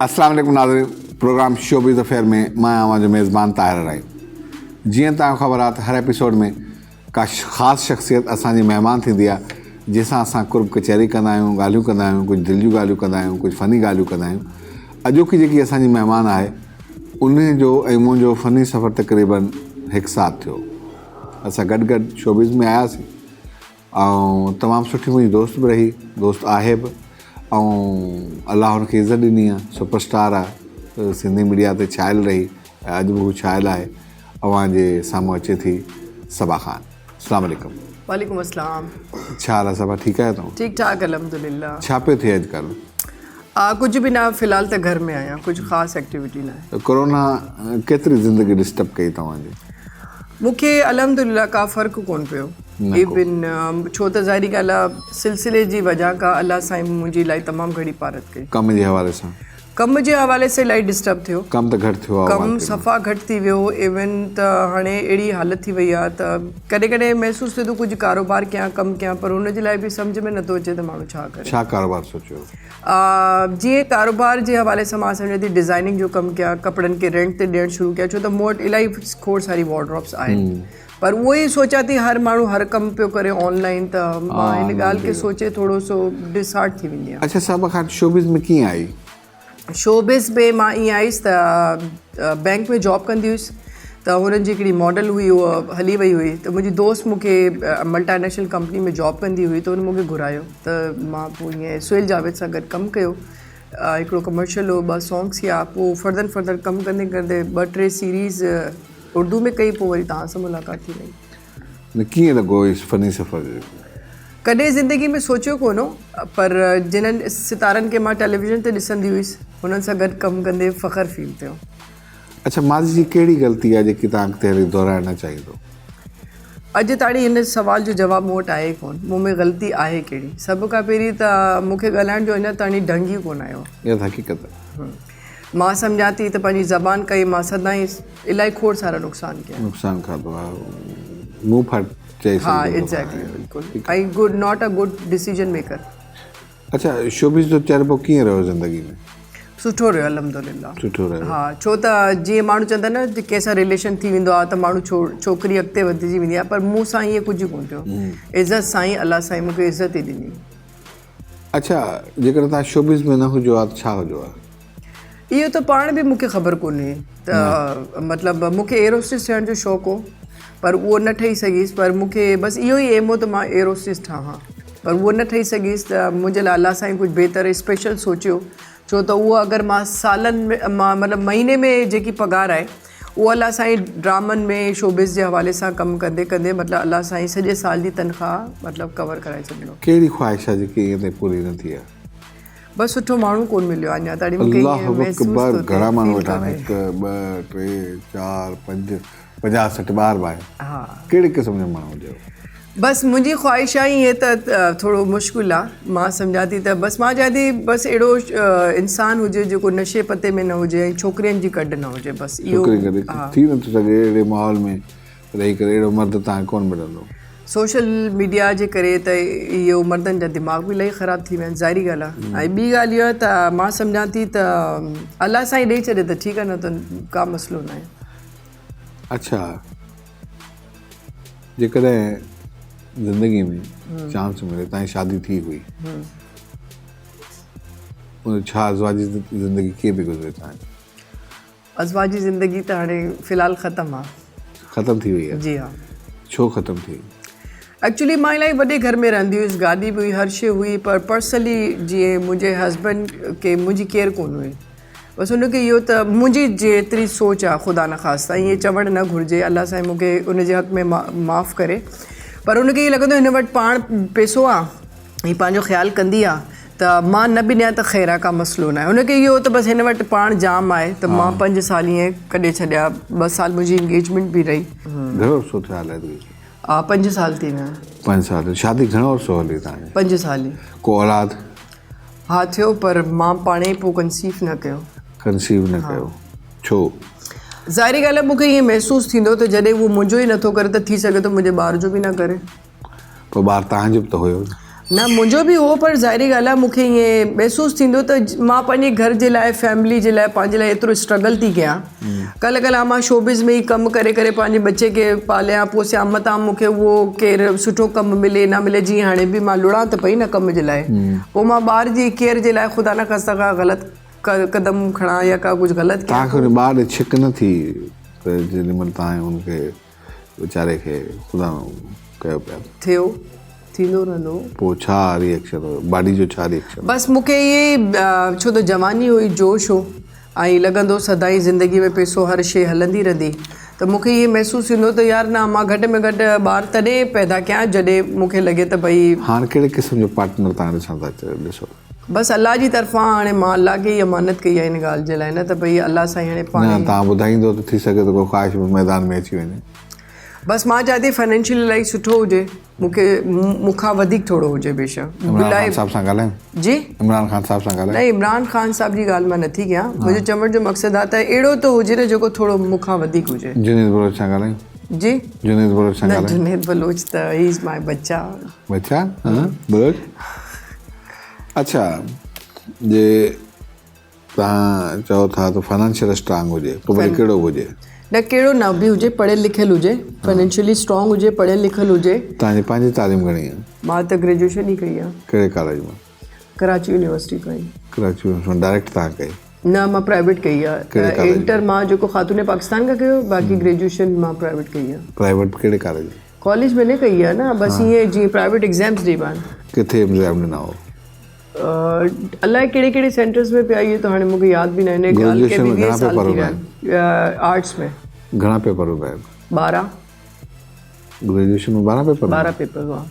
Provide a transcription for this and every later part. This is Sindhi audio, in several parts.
اسلام عليڪم ناظرين پروگرام شوبز افيئر ۾ مان اوهان جو ميزبان طاهر رائي جيئن توهان خبر آهي ته هر ايپيسوڊ ۾ ڪا خاص شخصيت اسان جي مهمان ٿيندي آهي جنهن سان اسان قرب ڪچهري ڪندا آهيون ڳالهيون ڪندا آهيون ڪجهه دل جون ڳالهيون ڪندا آهيون ڪجهه فني ڳالهيون ڪندا آهيون اڄوڪي جيڪي اسان جي مهمان آهي انهي جو ۽ منهنجو فني سفر تقريبن هڪ ساٿ ٿيو اسان گڏ گڏ شوبز ۾ آياسين ۽ تمام سٺي منهنجي دوست به رهي دوست آهي به ۽ الله هن کي عزت ڏني آهي سپر اسٽار آهي سنڌي ميڊيا تي ڇايل رهي ۽ اڄ به هو ڇايل آهي اوهان جي سامهون اچي ٿي صبا خان السلام عليڪم. وعليڪم السلام. ڇا حال آهي صبا ٺيڪ آهيو توهان؟ ٺيڪ ٺاڪ الحمدلله. ڇا پيو ٿئي اڄ ڪلهه؟ ڪجهه به نه في الحال ته گهر ۾ آهيان ڪجهه خاص ايڪٽيوٽي نه آهي. ڪورونا ڪيتري زندگي ڊسٽرب ڪئي توهان جي؟ مون کي الحمدلله ڪا فرق ڪون پيو ايون ڇو ته ظاهري ڳالهه آهي سلسلي جي وجه کان الله سائين منهنجي لاء تمام گهڻي پارت ڪئي. ڪم جي حوالي سان؟ ڪم جي حوالي سان الاهي ڊسٽرب ٿيو. ڪم ته گهٽ ٿيو آهي. ڪم صفا گهٽ ٿي ويو ايون ته هاڻي اهڙي حالت ٿي وئي آهي ته ڪڏهن ڪڏهن محسوس ٿئي ٿو ڪجهه ڪاروبار ڪيان ڪم ڪيان پر ان جي لاء به سمجهه ۾ نٿو اچي ته ماڻهو ڇا ڪري. ڇا ڪاروبار سوچيو؟ جيئن ڪاروبار جي حوالي سان مان سمجهان ٿي ڊزائننگ جو ڪم ڪيان ڪپڙن کي رينٽ تي ڏيڻ شروع ڪيان ڇو ته مون وٽ الاهي کوڙ ساري وارڊروبس آهن پر اهو ئي سوچان ٿي هر ماڻهو هر ڪم پيو ڪري آن لائن ته مان هن ڳالهه کي سوچي ٿورو سو ڊس هارٽ ٿي ويندي آهيان. اڇا صاحب خان شوبز ۾ ڪيئن آئي؟ شوبز ۾ مان ائين آئيس ته بينڪ ۾ جاب ڪندي هيس ته هنن جي هڪڙي ماڊل هئي اها هلي وئي هئي ته منهنجي دوست مون کي ملٽا نيشنل ڪمپني ۾ جاب ڪندي هئي ته هن مون کي گهرايو ته مان پوء ائين سهيل جاويد سان گڏ ڪم ڪيو هڪڙو ڪمرشل هو ٻه سانگس ٿيا پوء فردر فردر ڪم ڪندي ڪندي ٻه ٽي سيريز اردو ۾ ڪئي پوء وري توهان سان ملاقات ٿي وئي. نه ڪيئن لڳو هي فني سفر جيڪو. ڪڏهن زندگي ۾ سوچيو ڪونه هو پر جنھن ستارن کي مان ٽيليويزن تي ڏسندي هيس هنن سان گڏ ڪم ڪندي فخر فيل ٿيو. اڇا ماضي جي ڪهڙي غلطي آهي جيڪي توهان اڳتي هلي دهرائڻ نه چاهيندو؟ اڄ تاڻي هن سوال جو جواب مون وٽ آهي ئي ڪونه مون ۾ غلطي آهي ڪهڙي؟ سڀ کان پهرين ته مون کي ڳالهائڻ جو اڃا تاڻي ڍنگ ئي ڪونه آيو. اها ته حقيقت آهي. مان سمجهان ٿي ته پنهنجي زبان ڪئي مان سدائين الائي کوڙ سارا نقصان ڪيا. نقصان کاڌو آهي منهن ڦاٽ چئي ها سگهجي ٿو ايگزيڪٽلي بلڪل ۽ good not a good decision maker. اڇا شوبز جو تجربو ڪيئن رهيو زندگي ۾؟ سٺو رهيو الحمدلله. سٺو رهيو. ها ڇو ته جيئن ماڻهو چوندا آهن نه ڪنهن سان رليشن ٿي ويندو آهي ته ماڻهو ڇو ڇوڪري اڳتي وڌجي ويندي آهي پر مون سان ائين ڪجهه ڪونه ٿيو عزت سائين الله سائين مون کي عزت ئي ڏني. اڇا جيڪڏهن توهان شوبز ۾ نه هجو ها ته ڇا هجو ها؟ اهو ته پاڻ به مون کي خبر ڪونهي ته مطلب مون کي ايئر هوسٽس ٿيڻ جو شوق هو پر اهو نه ٺهي سگهيس پر مون کي بس اهو ئي ايم هو ته مان ايئر هوسٽس ٺهان پر اهو نه ٺهي سگهيس ته منهنجي لاء الله سائين ڪجهه بهتر اسپيشل سوچيو ڇو ته اهو اگر مان سالن ۾ مان مطلب مهيني ۾ جيڪي پگهار آهي اهو الله سائين ڊرامن ۾ شوبز جي حوالي سان ڪم ڪندي ڪندي مطلب الله سائين سڄي سال جي تنخواهه مطلب ڪور ڪرائي ڇڏيندو. ڪهڙي خواهش آهي جيڪي اڃا تائين پوري نه ٿي آهي؟ بس سٺو ماڻهو ڪون مليو آهي اڃا تائين مونکي الله ائين محسوس اڪبر ٿو ٿئي گهڻا ماڻهو فيل ويٺا ٿو آهن ٿئي. هڪ ٻه ٽي چار پنج 50 60 ٻار به آهن ها. ڪهڙي قسم جو ماڻهو هجيو؟ بس منهنجي خواهش آهي ائين ته ٿورو مشڪل آ مان سمجهان ٿي ته بس مان چاهيان ٿي بس اهڙو انسان هجي جيڪو نشي پتي ۾ نه هجي ۽ ڇوڪرين جي ڪڍ نه هجي بس اهو ڇوڪرين ڪڍ ٿي نٿو سگهي اهڙي ماحول ۾ رهي ڪري اهڙو مرد توهان کي ڪونه ملندو. سوشل ميڊيا جي ڪري ته اهو مردن جا دماغ به الاهي خراب ٿي ويا آهن ظاهري ڳالهه آهي ۽ ٻي ڳالهه اها ته مان سمجهان ٿي ته الله سائين ڏئي ڇڏي ته ٺيڪ آهي نه ته ڪا مسئلو ناهي. اڇا جيڪڏهن زندگي ۾ چانس ملي تانجي شادي ٿي هئي ان ڇا ازواجي زندگي ڪيئن پئي گذري تانجي؟ ازواجي زندگي ته هاڻي في الحال ختم آ. ختم ٿي وئي آ؟ جي ها. ڇو ختم ٿي؟ ايڪچولي مان الاهي وڏي گهر ۾ رهندي هيس گاڏي به هئي هر شي هئي پر پرسنلي جيئن منهنجي هسبنڊ کي منهنجي ڪيئر ڪونه هئي بس ان کي اهو ته منهنجي جيتري سوچ آ خدا نخواسته ائين چوڻ نه گهرجي الله سائين مون کي ان جي حق ۾ معاف ڪري پر ان کي ائين لڳندو هن وٽ پاڻ پيسو آ هي پنهنجو خيال ڪندي آ ته مان نه به ڏيان ته خير آ ڪا مسئلو ناهي هن کي اهو ته بس هن وٽ پاڻ جام آهي ته مان پنج سال ائين ڪڍي ڇڏيا ٻه سال منهنجي انگيجمينٽ به رهي. گهڻو عرصو ٿيو علحدگي کي؟ آ پنج سال ٿي ويا. پنج سال شادي گهڻو عرصو هلي توهان جي؟ پنج سال ئي. ڪو اولاد؟ ها ٿيو پر مان پاڻ ئي پوء ڪنسيو نه ڪيو. ڪنسيو نه ڪيو ڇو؟ ظاهري ڳالهه آهي مون کي ائين محسوس ٿيندو ته جڏهن هو منهنجو ئي نٿو ڪري ته ٿي سگهي ٿو منهنجي ٻار جو به نه ڪري. پوء ٻار توهان جو به ته هيو نه. نه منهنجو به هو پر ظاهري ڳالهه آهي مون کي ائين محسوس ٿيندو ته مان پنهنجي گهر جي لاء فيملي جي لاء پنهنجي لاء ايترو اسٽرگل ٿي ڪيان ڪلهه ڪلهه مان شوبز ۾ ئي ڪم ڪري ڪري پنهنجي ٻچي کي پاليان پوسيان متان مون کي اهو ڪير سٺو ڪم ملي نه ملي جيئن هاڻي به مان لڙان ته پئي نه ڪم جي لاء پوء مان ٻار جي ڪيئر جي لاء خدا نه خواسته ڪا غلط قدم کڻان يا ڪا ڪجهه غلط ڪيان. توهان کي ان ٻار ڏي ڇڪ نه ٿي ته جيڏي مهل توهان ان کي ويچاري کي خدا ڪيو پيا ته. ٿيو ٿيندو رهندو. پوء ڇا ري ايڪشن هيو باڊي جو ڇا ري ايڪشن. بس مون کي اهي ڇو ته جواني هئي جوش هو ۽ لڳندو سدائين زندگي ۾ پيسو هر شي هلندي رهندي ته مون کي اهي محسوس ٿيندو ته يار نه مان گهٽ ۾ گهٽ ٻار تڏهن پيدا ڪيان جڏهن مون کي لڳي ته ڀئي. هاڻ ڪهڙي قسم جو پارٽنر توهان ڏسڻ ٿا ڏسو. بس الله جي طرفان هاڻي مان الله کي ئي امانت ڪئي آهي ان ڳالهه جي لاء نه ته ڀئي الله سائين هاڻي پاڻ نه توهان ٻڌائيندو ته ٿي سگهي ٿو ڪو خواهش به ميدان ۾ اچي وڃي. بس مان چاهيان ٿي فنانشلي الاهي سٺو هجي مون کي مون کان وڌيڪ ٿورو هجي بيشڪ عمران خان صاحب سان ڳالهايون؟ جي عمران خان صاحب سان ڳالهايون؟ نه عمران خان صاحب جي ڳالهه مان نٿي ڪيان منهنجو چوڻ جو مقصد آهي ته اهڙو ته هجي نه جيڪو ٿورو مون کان وڌيڪ هجي. جنيد بلوچ سان ڳالهايون؟ جي جنيد بلوچ سان ڳالهايون؟ نه جنيد بلوچ ته هي از مائي بچا. بچا ها بلوچ اڇا جي توهان چئو ٿا ته فنانشل اسٽرانگ هجي پوء وري ڪهڙو به هجي. نه ڪهڙو نه به هجي پڙهيل لکيل هجي فنانشلي اسٽرانگ هجي پڙهيل لکيل هجي. توهان جي پنهنجي تعليم گهڻي آهي؟ مان ته گريجوئيشن ئي ڪئي آهي. ڪهڙي ڪاليج مان؟ ڪراچي يونيورسٽي کان ئي. ڪراچي يونيورسٽي مان ڊائريڪٽ توهان ڪئي؟ نه مان پرائيويٽ ڪئي آهي انٽر مان جيڪو خاتون پاڪستان کان ڪيو باقي گريجوئيشن مان پرائيويٽ ڪئي آهي. پرائيويٽ ڪهڙي ڪاليج ۾؟ ڪاليج ۾ نه ڪئي آهي نه بس ائين جيئن پرائيويٽ ايگزامس ڏئي مان. ڪٿي ايگزام ڏنا هو؟ الائي ڪهڙي ڪهڙي سينٽرز ۾ پيا اهي ته هاڻي مونکي ياد به نه آهن ڳالهه کي به 20 سال ٿي ويا آهن. آرٽس ۾. گهڻا پيپر هوندا آهن؟ 12. Graduation ۾ 12 paper? 12 پيپر هئا.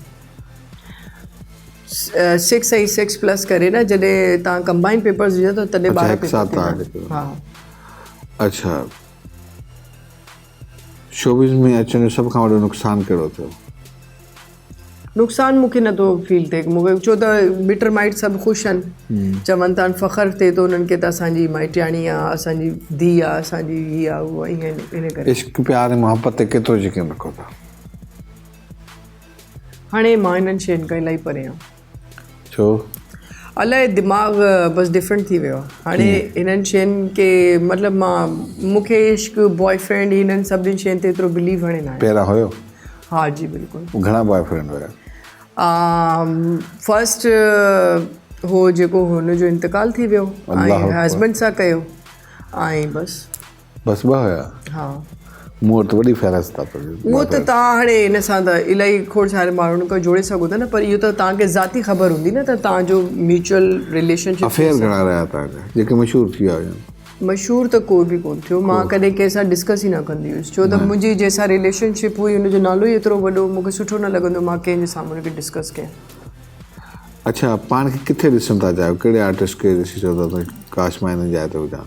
6 ۽ 6 پلس ڪري نه جڏهن توهان ڪمبائن پيپرز ڏيندا ته تڏهن 12 پيپر ٿيندا. ها. اڇا شوبز ۾ اچڻ جو سڀ کان وڏو نقصان ڪهڙو ٿيو؟ نقصان مون کي نٿو فيل ٿئي مون کي ڇو ته مٽ مائٽ سڀ خوش آهن چون ٿا فخر ٿئي ٿو انهن کي ته اسان جي مائٽياڻي آ اسان جي ڌي آ اسان جي هي آ هو آ ائين ان ڪري. عشق پيار ۽ محبت تي ڪيترو يقين رکو ٿا؟ هاڻي مان انهن شين کان الاهي پري آهيان. ڇو؟ الائي دماغ بس ڊفرنٽ ٿي ويو آ هاڻي انهن شين کي مطلب مان مون کي عشق بوائي فرينڊ انهن سڀني شين تي ايترو بليو هاڻي ناهي. پهريان هيو؟ ها جي بلڪل. گهڻا بوائي فرينڊ هيا؟ فرسٽ هو جيڪو هن جو انتقال ٿي ويو ۽ هسبنڊ سان ڪيو ۽ بس. بس ٻه هيا؟ ها. مون وٽ ته وڏي فهرست آ تنهنجي. اهو ته توهان هاڻي ان سان ته الائي کوڙ ساري ماڻهن کان جوڙي سگهو ٿا نه پر اهو ته توهان کي ذاتي خبر هوندي نه ته توهان جو ميوچل رليشن شپ افيئر گهڻا رهيا توهان جا جيڪي مشهور ٿي ويا هجن؟ مشهور ته ڪو به ڪونه ٿيو مان ڪڏهن ڪنهن سان ڊسڪس ئي نه ڪندي هيس ڇو ته منهنجي جنهن سان رليشن شپ هئي ان جو نالو ئي ايترو وڏو مون کي سٺو نه لڳندو مان ڪنهن جي سامهون ان کي ڊسڪس ڪيان. اڇا پاڻ کي ڪٿي ڏسڻ ٿا چاهيو ڪهڙي آرٽسٽ کي ڏسي چئو ٿا ته ڪاش مان هن جاء تي هجان؟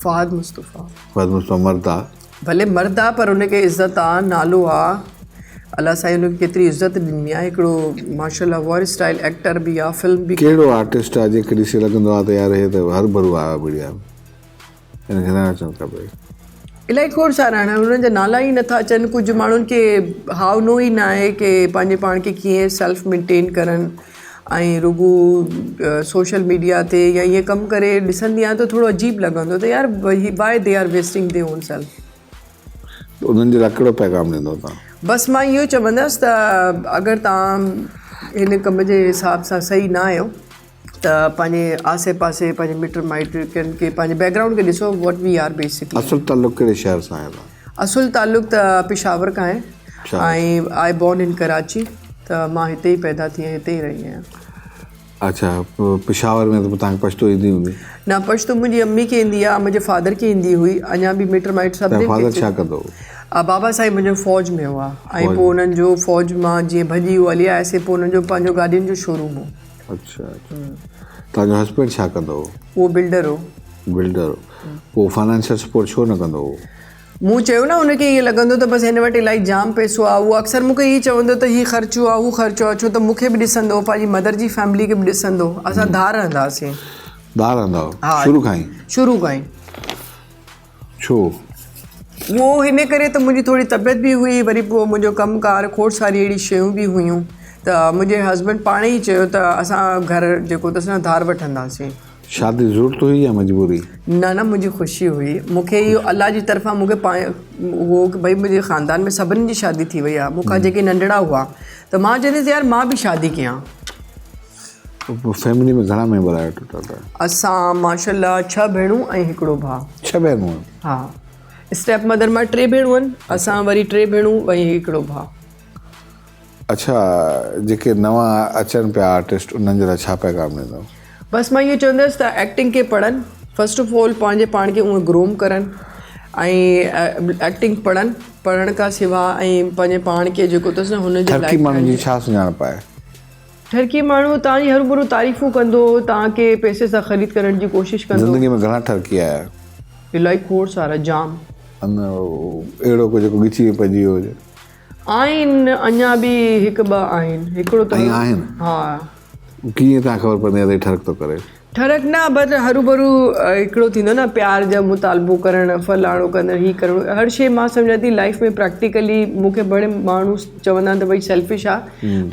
فهد مصطفيٰ. فهد مصطفيٰ مرد آ. ڀلي مرد آ پر ان کي عزت آ نالو آ الله سائين ان کي ڪيتري عزت ڏني آ هڪڙو ماشاءالله ورسٽائل ايڪٽر به آ فلم به. ڪهڙو آرٽسٽ آ جنهن کي ڏسي لڳندو آ ته يار هي ته هرڀرو آيو آ ميڊيا ۾ هن کي نه اچڻ کپي. الائي کوڙ سارا آهن انهن جا نالا ئي نٿا اچن ڪجهه ماڻهن کي هاء نو ئي نه آهي ڪي پنهنجي پاڻ کي ڪيئن سيلف مينٽين ڪرن ۽ رڳو سوشل ميڊيا تي يا ائين ڪم ڪري ڏسندي آهيان ته ٿورو عجيب لڳندو ته يار why they are wasting their own self. انهن جي لاء ڪهڙو پيغام ڏيندو توهان؟ بس مان اهو چوندس ته اگر توهان هن ڪم جي حساب سان صحيح نه آهيو ته پنهنجي آسي پاسي پنهنجي مٽ مائٽ ڪن کي پنهنجي بيڪ گرائونڊ کي ڏسو what we are basically. اصل تعلق ڪهڙي شهر سان آهي توهان؟ اصل تعلق ته پشاور کان آهي ۽ آء بورن ان ڪراچي ته مان هتي ئي پيدا ٿي آهيان هتي ئي رهي آهيان. اڇا پشاور ۾ ته پوء توهان کي پشتو ايندي هوندي؟ نه پشتو منهنجي امي کي ايندي آهي منهنجي فادر کي ايندي هئي اڃا به مٽ مائٽ سڀني کي. فادر ڇا ڪندو هو؟ بابا سائين منهنجو فوج ۾ هئا ۽ پوء انهن جو فوج مان جيئن ڀڄي هو هلي آياسي پوء انهن جو پنهنجو گاڏين جو شوروم هو. اڇا اڇا توهان جو هسبينڊ ڇا ڪندو هو؟ اهو بلڊر هو. بلڊر هو پوء فنانشل سپورٽ ڇو نه ڪندو هو؟ مون چيو نه هن کي ائين لڳندو ته بس هن وٽ الائي جام پئسو آ اهو اڪثر مون کي ائين چوندو ته هي خرچو آ هو خرچو آ ڇو ته مون کي به ڏسندو هو پنهنجي مدر جي فيملي کي به ڏسندو هو اسان ڌار رهندا هئاسين. ڌار رهندا هئو شروع کان ئي؟ شروع کان ئي. ڇو؟ اهو هن ڪري ته منهنجي ٿوري طبيعت به هئي وري پوء منهنجو ڪم ڪار کوڙ ساري اهڙي شيون به هيون ته منهنجي هسبنڊ پاڻ ئي چيو ته اسان گهر جيڪو اٿس نه ڌار وٺنداسين. شادي ضرورت هئي يا مجبوري؟ نه نه منهنجي خوشي هئي مون کي اهو الله جي طرفان مون کي هو ڪه ڀئي منهنجي خاندان ۾ سڀني جي شادي ٿي وئي آهي مون کان جيڪي ننڍڙا هئا ته مان چوندي هيس يار مان به شادي ڪيان. فيملي ۾ گهڻا ميمبر آهيو ٽوٽل؟ اسان ماشاءالله ڇهه ڀيڻون ۽ هڪڙو ڀاء. ڇهه ڀيڻون آهن؟ ها اسٽيپ مدر مان ٽي ڀيڻون آهن اسان وري ٽي ڀيڻون ۽ هڪڙو ڀاء. اڇا جيڪي نوان اچن پيا آرٽسٽ انهن جي لاء ڇا پيغام ڏيندؤ؟ بس مان اهو چوندس ته ايڪٽنگ کي پڙهن فرسٽ آف آل پنهنجي پاڻ کي اونئن گروم ڪرن ۽ ايڪٽنگ پڙهن پڙهڻ کان سوا ۽ پنهنجي پاڻ کي جيڪو اٿس نه هن جي ٺرڪي ماڻهن جي ڇا سڃاڻپ آهي؟ ٺرڪي ماڻهو توهان جي هروڀرو تعريفون ڪندو توهان کي پئسي سان خريد ڪرڻ جي ڪوشش ڪندو. زندگي ۾ گهڻا ٺرڪي آيا؟ الائي کوڙ سارا جام. اهڙو ڪو جيڪو ڳچي ۾ پئجي ويو هجي؟ آهن اڃا به هڪ ٻه آهن هڪڙو ته آهن ها. ڪيئن تان خبر پوندي آهي ته هي ٺرڪ ٿو ڪري؟ ٺرڪ نه پر هروڀرو هڪڙو ٿيندو نه پيار جا مطالبو ڪرڻ فلاڻو ڪرڻ هي ڪرڻ هر شي مان سمجهان ٿي لائف ۾ پريڪٽيڪلي مون کي ڀلي ماڻهو چوندا آهن ته ڀئي سيلفش آ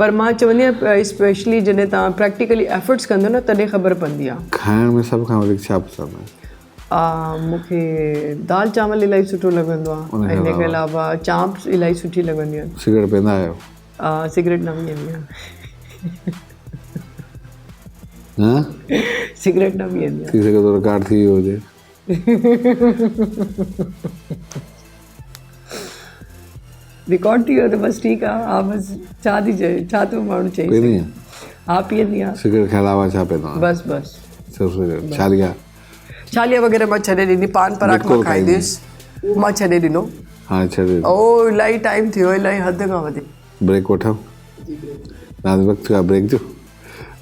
پر مان چوندي آهيان اسپيشلي جڏهن توهان پريڪٽيڪلي ايفرٽس ڪندو نه تڏهن خبر پوندي آ. کائڻ ۾ سڀ کان وڌيڪ ڇا پسند آهي؟ مون کي دال چانول الاهي سٺو لڳندو آهي ۽ ان کان علاوه چانپس الاهي سٺي لڳنديون آهن. سگريٽ پيئندا آهيو؟ سگريٽ نه پيئندي آهيان. سگريٽ نه پيئندي آهيان. ٿي سگهي ٿو رڪارڊ ٿي ويو هجي. رڪارڊ ٿي ويو ته بس ٺيڪ آهي. ها بس ڇا ٿي چئي ڇا ٿو ماڻهو چئي سگهي. ها پيئندي آهيان. سگريٽ کان علاوه ڇا پيئندا آهيو؟ بس بس. صرف سگريٽ. ڇاليا؟ ڇاليا وغيره مان ڇڏي ڏني پان پراڪ مان کائيندي هيس اهو مان ڇڏي ڏنو. هاڻي ڇڏي ڏنو. او الاهي ٽائيم ٿي ويو الاهي حد کان وڌيڪ. بريڪ وٺون ناظرين وقت ٿيو آهي بريڪ جو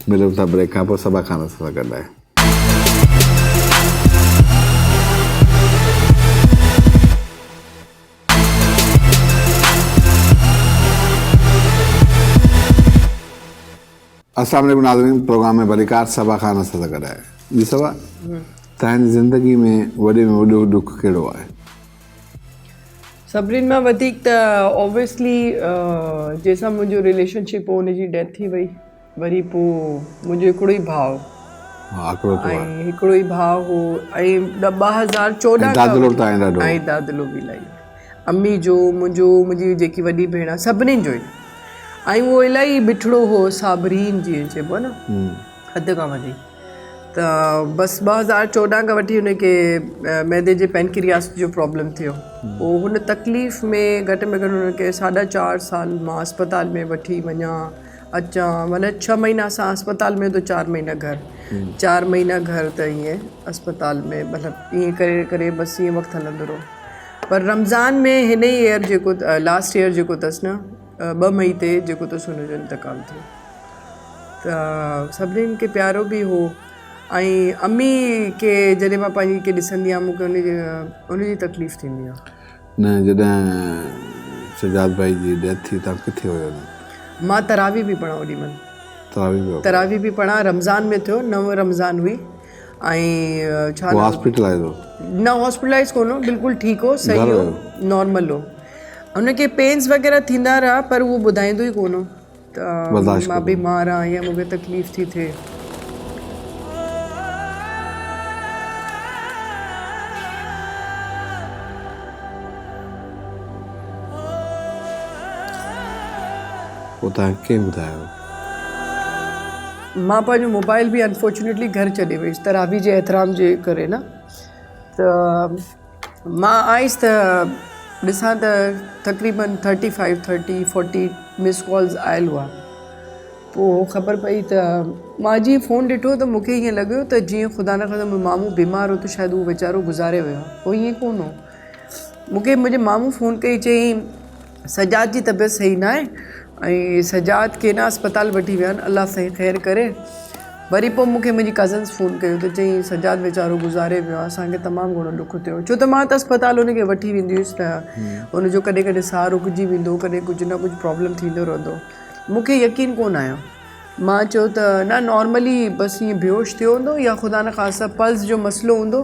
ملون ٿا بريڪ کان پوء صبا خان اسان سان گڏ آهي. السلام عليڪم ناظرين پروگرام ۾ ڀليڪار صبا خان اسان سان گڏ آهي جي صبا تنهنجي زندگي ۾ وڏي ۾ وڏو ڏک ڪهڙو آهي؟ سڀني مان وڌيڪ ته اوبويسلي جنهن سان منهنجو رليشن شپ هو ان جي ڊيٿ ٿي وئي وري پوء منهنجو هڪڙو ئي ڀاء ۽ هڪڙو ئي ڀاء هو ۽ 2014 دادلو ته آهي ڏاڍو ۽ دادلو به الاهي امي جو منهنجو منهنجي جيڪي وڏي ڀيڻ آهي سڀني جو ئي ۽ اهو الاهي مٺڙو هو صابرين جيئن چئبو آهي نه حد کان وڌيڪ ته بس 2014 کان وٺي هن کي معدي جي پينڪرياس جو پرابلم ٿيو پوء هن تڪليف ۾ گهٽ ۾ گهٽ هن کي ساڍا چار سال مان اسپتال ۾ وٺي وڃان اچان معنيٰ ڇهه مهينا اسان اسپتال ۾ ته چار مهينا گهر چار مهينا گهر ته ائين اسپتال ۾ مطلب ائين ڪري ڪري بس ائين وقت هلندو رهيو پر رمضان ۾ هن ئي ايئر جيڪو لاسٽ ايئر جيڪو اٿس نه ٻه مئي تي جيڪو اٿس هن جو انتقال ٿيو ته سڀنين کي پيارو به هو ۽ امي کي جڏهن مان پنهنجي کي ڏسندي آهيان مون کي ان جي ان جي تڪليف ٿيندي آهي. نه جڏهن سجاد ڀائي جي ڊيٿ ٿي تان ڪٿي هيو؟ مان تراويح به پڙهان اوڏي مهل. تراويح به تراويح به پڙهان رمضان ۾ ٿيو نو رمضان هئي ۽ ڇا هو هاسپيٽلائز هو؟ نه هاسپيٽلائز ڪونه هو بلڪل ٺيڪ هو صحيح هو نارمل هو هن کي پينس وغيره ٿيندا رهيا پر اهو ٻڌائيندو ئي ڪونه هو ته مان بيمار آهيان يا مون کي تڪليف ٿي ٿئي. پوء توهان کي ڪنهن ٻڌايو؟ مان پنهنجو موبائل به انفارچونيٽلي گهر ڇڏي ويس تراويح جي احترام جي ڪري نه ته مان آيس ته ڏسان ته تقريبن thirty five thirty forty miss calls آيل هئا پوء خبر پئي ته مان جيئن فون ڏٺو ته مون کي ائين لڳيو ته جيئن خدا نخواسته منهنجو مامو بيمار هو ته شايد هو ويچارو گذاري ويو آهي پوء ائين ڪونه هو مون کي منهنجي مامو فون ڪئي چيائين سجاد جي طبيعت صحيح ناهي ۽ سجاد کي نه اسپتال وٺي ويا آهن الله سائين خير ڪري وري پوء مون کي منهنجي ڪزنس فون ڪيو ته چيائين سجاد ويچارو گذاري ويو آهي اسان کي تمام گهڻو ڏک ٿيو ڇو ته مان ته اسپتال ان کي وٺي ويندي هيس ته ان جو ڪڏهن ڪڏهن ساهه رڪجي ويندو هو ڪڏهن ڪجهه نه ڪجهه پرابلم ٿيندو رهندو هو مون کي يقين ڪونه آيو مان چيو ته نه نارملي بس ائين بيهوش ٿيو هوندو يا خدا نخواسته پلس جو مسئلو هوندو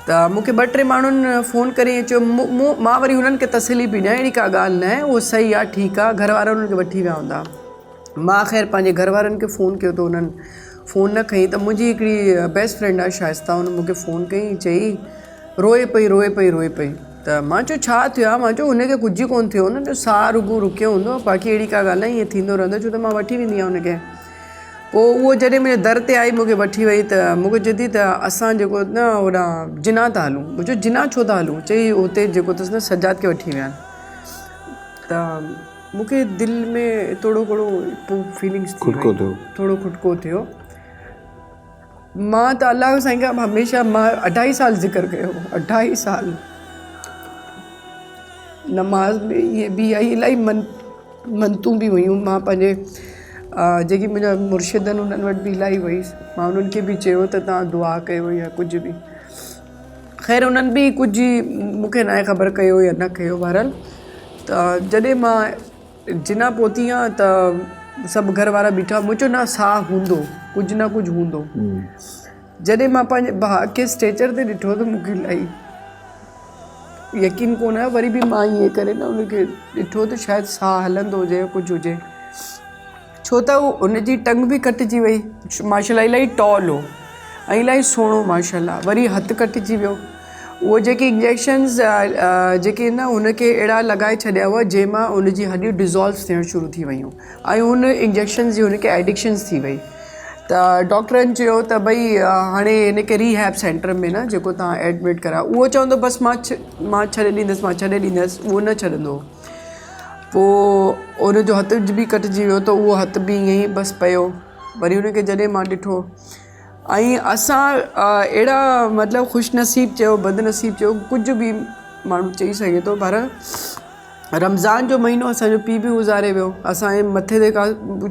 ته مون کي ٻه ٽي ماڻهن فون ڪري ائين چيو مون مان وري هنن کي تسلي به ڏيان اهڙي ڪا ڳالهه نه آهي اهو صحيح آهي ٺيڪ آهي گهر وارا هنن کي وٺي ويا هوندا. مان خير پنهنجي گهر وارن کي فون ڪيو ته انهن فون نه کنئي ته منهنجي هڪڙي بيسٽ فرينڊ آهي شائسته ان مون کي فون ڪئي چئي روئي پئي روئي پئي روئي پئي ته مان چيو ڇا ٿيو آهي مان چيو هن کي ڪجهه ئي ڪونه ٿيو هن جو ساهه رڳو رڪيو هوندو باقي اهڙي ڪا ڳالهه نه ائين ٿيندو رهندو ڇو ته مان وٺي ويندي آهيان هن کي پوء اهو جڏهن منهنجي در تي آئي مون کي وٺي وئي ته مون کي چئي ٿي ته اسان جيڪو نه هوڏانهن جناح ٿا هلون مون چيو جناح ڇو ٿا هلون چئي هتي جيڪو اٿس نه سجاد کي وٺي ويا آهن ته مون کي دل ۾ ٿورو گهڻو پوء فيلنگس ٿي کٽڪو وئي ٿيو. ٿورو کٽڪو ٿيو. مان ته الله سائين کان هميشه مان اڍائي سال ذڪر ڪيو اڍائي سال نماز ۾ اهي به آئي الاهي من منتون به هيون مان پنهنجي جيڪي منهنجا مرشد آهن انهن وٽ به الاهي وئيس مان انهن کي به چيو ته توهان دعا ڪيو يا ڪجهه به خير انهن به ڪجهه مون کي ناهي خبر ڪيو يا نه ڪيو بهرحال ته جڏهن مان جناح پهتي آهيان ته سڀ گهر وارا بيٺا مون چيو نه ساهه هوندو ڪجهه نه ڪجهه هوندو جڏهن مان پنهنجي ڀاء کي اسٽريچر تي ڏٺو ته مون کي الاهي يقين ڪونه آيو وري به مان ائين ڪري نه ان کي ڏٺو ته شايد ساهه هلندو هجي يا ڪجهه هجي ڇو ته ان جي ٽنگ به ڪٽجي وئي ماشاء الله الاهي ٽال هو ۽ الاهي سهڻو ماشاء الله وري هٿ ڪٽجي ويو اهو جيڪي انجيڪشنز جيڪي نه هن کي اهڙا لڳائي ڇڏيا هئا جنهن مان ان جي هڏيون ڊزالو ٿيڻ شروع ٿي ويون ۽ ان انجيڪشنز جي هن کي ايڊڪشنز ٿي وئي ته ڊاڪٽرن چيو ته ڀئي هاڻي هن کي ريهيب سينٽر ۾ نه جيڪو توهان ايڊمٽ ڪرايو اهو چوندو بس مان مان ڇڏي ڏيندس مان ڇڏي ڏيندس اهو نه ڇڏندو هو پوء ان جو هٿ به ڪٽجي ويو ته اهو هٿ به ائين ئي بس پيو وري ان کي جڏهن مان ڏٺو ۽ اسان اهڙا مطلب خوش نصيب چئو بد نصيب چئو ڪجهه به ماڻهو چئي سگهي ٿو پر رمضان جو مهينو اسانجو پيءُ به گذاري ويو اسانجي مٿي تي ڪا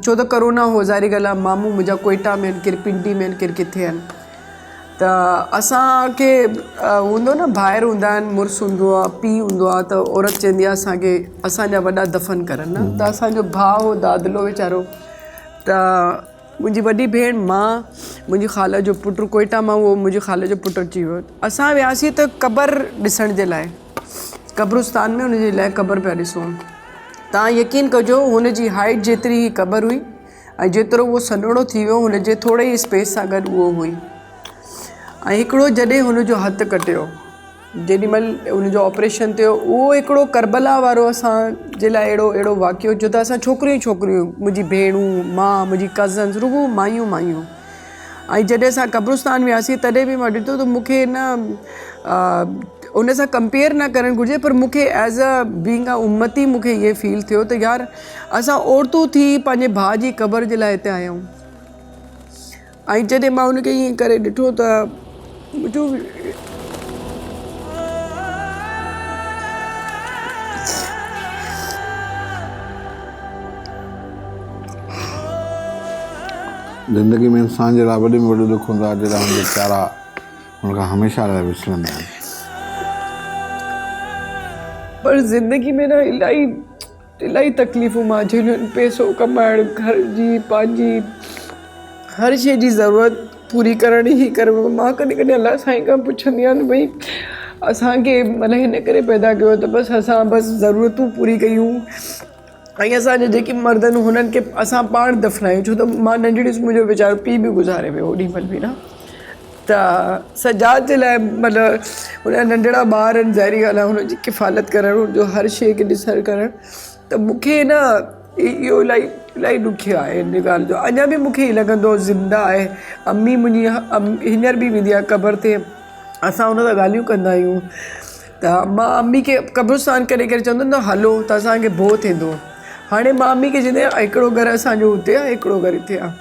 ڇو ته ڪورونا هو ظاهري ڳالهه آهي مامو منهنجا ڪوئيٽا ۾ آهن ڪير پنڊي ۾ آهن ڪير ڪٿي آهن ته اسانکي هوندو نه ڀائر هوندا آهن مڙس هوندو آهي پيءُ هوندو آهي ته عورت چوندي آهي اسانکي اسانجا وڏا دفن ڪرن نه ته اسانجو ڀاءُ هو دادلو ويچارو ته منهنجي وڏي ڀيڻ، مان، منهنجي خاله جو پٽ ڪوئيٽا مان اهو منهنجي خاله جو پٽ اچي ويو. اسان وياسين ته قبر ڏسڻ جي لاء قبرستان ۾ ان جي لاء قبر پيا ڏسون. توهان يقين ڪجو هن جي هائيٽ جيتري هي قبر هئي ۽ جيترو اهو سنهڙو ٿي ويو هن جي ٿوري ئي اسپيس سان گڏ اهو هئي ۽ هڪڙو جڏهن هن جو هٿ ڪٽيو. جيڏي مهل ان جو آپريشن ٿيو اهو هڪڙو ڪربلا وارو اسان جي لاء اهڙو اهڙو واقعو جو ته اسان ڇوڪريون ئي ڇوڪريون منهنجي ڀيڻون مان منهنجي ڪزنس رڳو مايون مايون ۽ جڏهن اسان قبرستان وياسين تڏهن به مان ڏٺو ته مون کي نه ان سان ڪمپيئر نه ڪرڻ گهرجي پر مون کي ايز ا بينگ ا امتي مون کي ائين فيل ٿيو ته يار اسان عورتون ٿي پنهنجي ڀاء جي قبر جي لاء هتي آيا آهيون ۽ جڏهن مان ان کي ائين ڪري ڏٺو ته منهنجو زندگي ۾ انسان جي لاء وڏي ۾ وڏو ڏک هوندو آهي جڏهن هن جا پيارا هن کان هميشه لاء وڇڙندا آهن. پر زندگي ۾ نه الاهي الاهي تڪليفون مان جهليون آهن پئسو ڪمائڻ گهر جي پنهنجي هر شيء جي ضرورت پوري ڪرڻ هي ڪرڻ مان ڪڏهن ڪڏهن الله سائين کان پڇندي آهيان ته ڀئي اسانکي مطلب هن ڪري پيدا ڪيو ته بس اسان بس ضرورتون پوري ڪيون ۽ اسانجا جيڪي مرد آهن هنن کي اسان پاڻ دفنايون ڇو ته مان ننڍڙي هيس منهنجو ويچارو پيءُ به گذاري ويو اوڏي مهل به نه ته سجاد جي لاء مطلب هن جا ننڍڙا ٻار آهن ظاهري ڳالهه آهي هن جي ڪفالت ڪرڻ هن جو هر شيء کي ڏسڻ ڪرڻ ته مون کي نه اهو الاهي الاهي ڏکيو آهي ان ڳالهه جو اڃا به مون کي ائين لڳندو آهي زنده آهي امي منهنجي هينئر به ويندي آهي قبر تي اسان هن سان ڳالهيون ڪندا آهيون ته مان امي کي قبرستان ڪري ڪري چوندم ته هلو ته اسان کي ڀؤ ٿيندو هاڻي مان امي کي چوندي آهيان هڪڙو گهر اسان جو هتي آهي هڪڙو گهر هتي آهي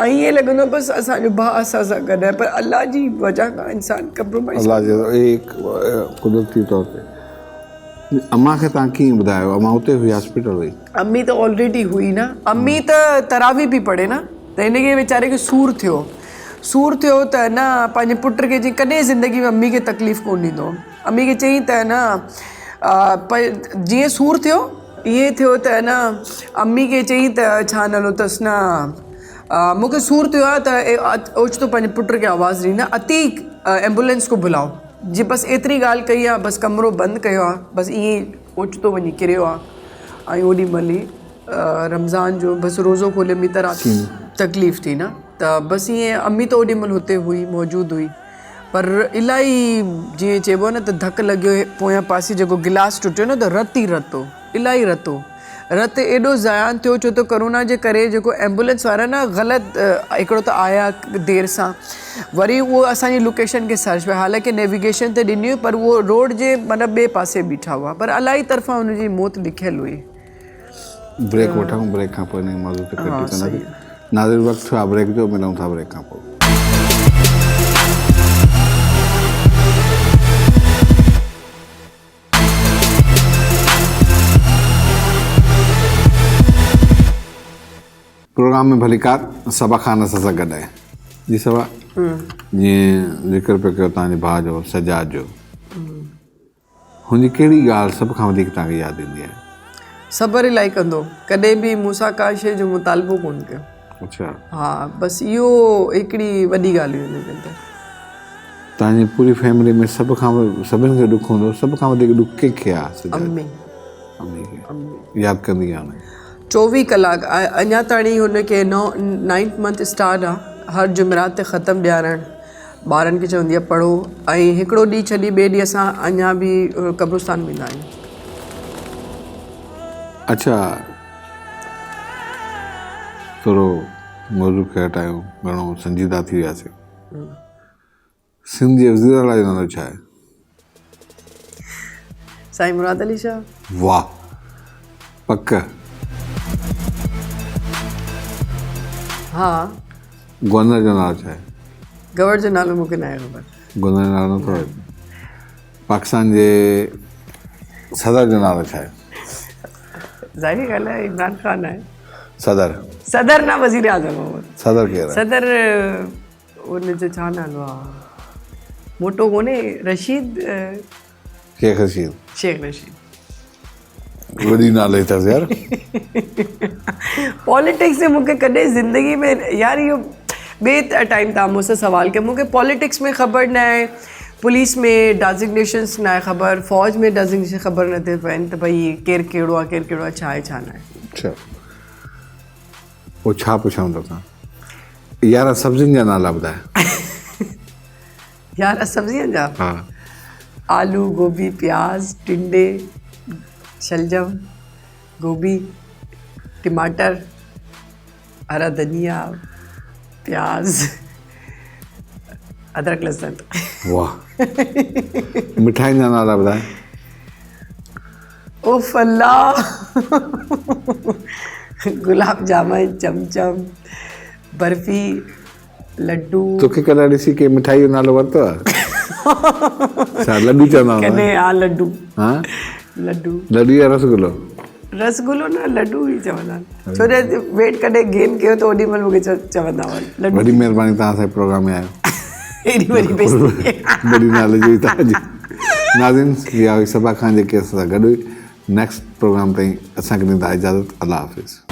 ۽ ائين لڳندو آهي بس اسان جو ڀاء اسان سان گڏ آهي پر الله جي وجه کان انسان ڪمپرومائز الله جي هي قدرتي طور تي امان کي توهان ڪيئن ٻڌايو امان اتي هئي هاسپيٽل هئي. امي ته آلريڊي هئي نه امي ته تراويح پئي پڙهي نه ته هن کي ويچاري کي سور ٿيو سور ٿيو ته نه پنهنجي پٽ کي چيائين ڪڏهن زندگي ۾ امي کي تڪليف ڪونه ڏيندو امي کي چيائين ته نه جيئن سور ٿيو ائين ٿيو ته نه امي کي چيائين ته ڇا نالو اٿس نه مون کي سور ٿيو آهي ته اوچتو پنهنجي پٽ کي آواز ڏني نه عتيق ايمبولينس کو بلاؤ جي بس ايتري ڳالهه ڪئي آهي بس ڪمرو بند ڪيو آهي بس ائين ئي اوچتو وڃي ڪريو آهي ۽ اوڏي مهل ئي رمضان جو بس روزو کوليم ٻي ته رات تڪليف ٿي نه ته بس ائين امي ته اوڏي مهل هتي هئي موجود هئي پر الائي جيئن چئبو آهي نه ته ڌڪ لڳيو پويان پاسي جيڪو گلاس ٽٽيو نه ته رت ئي رت هو الائي رت هو رت ايڏو زيان ٿيو ڇو ته ڪورونا جي ڪري جيڪو ايمبولينس وارا نه غلط هڪڙو ته آيا دير سان وري اهو اسان جي لوڪيشن کي سرچ پيا حالانڪه نيويگيشن ته ڏني هئي پر اهو روڊ جي مطلب ٻئي پاسي بيٺا هئا پر الائي طرفان ان جي موت لکيل هئي. بريڪ وٺون بريڪ کان پوء انهي موضوع تي ڪنٽينيو ڪنداسين ناظرين وقت ٿيو آهي بريڪ جو ملون ٿا بريڪ کان پوء. پروگرام ۾ ڀليڪار صبا خان اسان سان گڏ آهي جي صبا جيئن ذڪر پيو ڪيو توهان جي ڀاء جو سجاد جو هن جي ڪهڙي ڳالهه سڀ کان وڌيڪ توهان کي ياد ايندي آهي؟ صبر الائي ڪندو ڪڏهن به مون سان ڪا شيء جو مطالبو ڪونه ڪيو. اڇا. ها بس اهو هڪڙي وڏي ڳالهه هئي هن جي اندر. توهان جي پوري فيملي ۾ سڀ کان سڀني کي ڏک هوندو سڀ کان وڌيڪ ڏک ڪنهن کي آهي؟ امي. امي کي. ياد ڪندي آهي ان کي. چوويهه ڪلاڪ اڃا تاڻي هن کي نو نائنٿ منٿ اسٽارٽ آ هر جمعرات تي ختم ڏيارڻ ٻارن کي چوندي آ پڙهو ۽ هڪڙو ڏينهن ڇڏي ٻئي ڏينهن اسان اڃا به قبرستان ويندا آهيون. اڇا ٿورو موضوع کي هٽايون گهڻو سنجيده ٿي وياسين. سنڌ جي وزير اعليٰ جو نالو ڇا آهي؟ سائين مراد علي شاهه. واه پڪ. ها. گورنر جو نالو ڇا آهي؟ گورنر جو نالو مونکي ناهي خبر. گورنر جو نالو نٿو خبر. پاڪستان جي صدر جو نالو ڇا آهي؟ ظاهري ڳالهه آهي عمران خان آهي. صدر. صدر نه وزير اعظم هو. صدر ڪير آهي؟ صدر ان جو ڇا نالو آ موٽو ڪونهي رشيد شيخ رشيد شيخ رشيد وڏي نالي اٿس يار پاليٽڪس ۾ مونکي ڪڏهن زندگي ۾ يار اهو ٻئي ٽائيم تان مون سان سوال ڪيو مونکي پاليٽڪس ۾ خبر نه آهي پوليس ۾ ڊيزگنيشنس نه آهي خبر فوج ۾ ڊيزگنيشن خبر نه ٿي پين ته ڀئي ڪير ڪهڙو آهي ڪير ڪهڙو آهي ڇا آهي ڇا نه آهي اڇا پوء ڇا پڇان توکان يارهن سبزين جا نالا ٻڌاء. يارهن سبزين جا؟ ها. آلو، گوبي، پياز، ٽنڊي، شلجم، گوبي، ٽماٽر، هرا ڌنيا، پياز، ادرڪ لسن. واه. مٺاين جا نالا ٻڌاء. اوف الله گلاب جامن چمچم برفي لڊو. توکي ڪڏهن ڏسي ڪنهن مٺائي جو نالو ورتو آهي؟ ڇا لڊو چوندا هوندا؟ ڪڏهن ها لڊو. ها لڊو. لڊو يا رسگلو؟ رسگلو نه لڊو ئي چوندا آهن ڇو جو ويٽ ڪڏهن گين ڪيو ته اوڏي مهل مونکي چوندا هئا لڊو. وڏي مهرباني توهان اسان جي پروگرام ۾ آيو. ايڏي وڏي بيعزتي. وڏي ناليج هئي توهان جي. ناظرين اها هئي صبا خان جيڪي اسان سان گڏ هئي. نيڪسٽ پروگرام تائين اسان کي ڏيندا اجازت الله حافظ.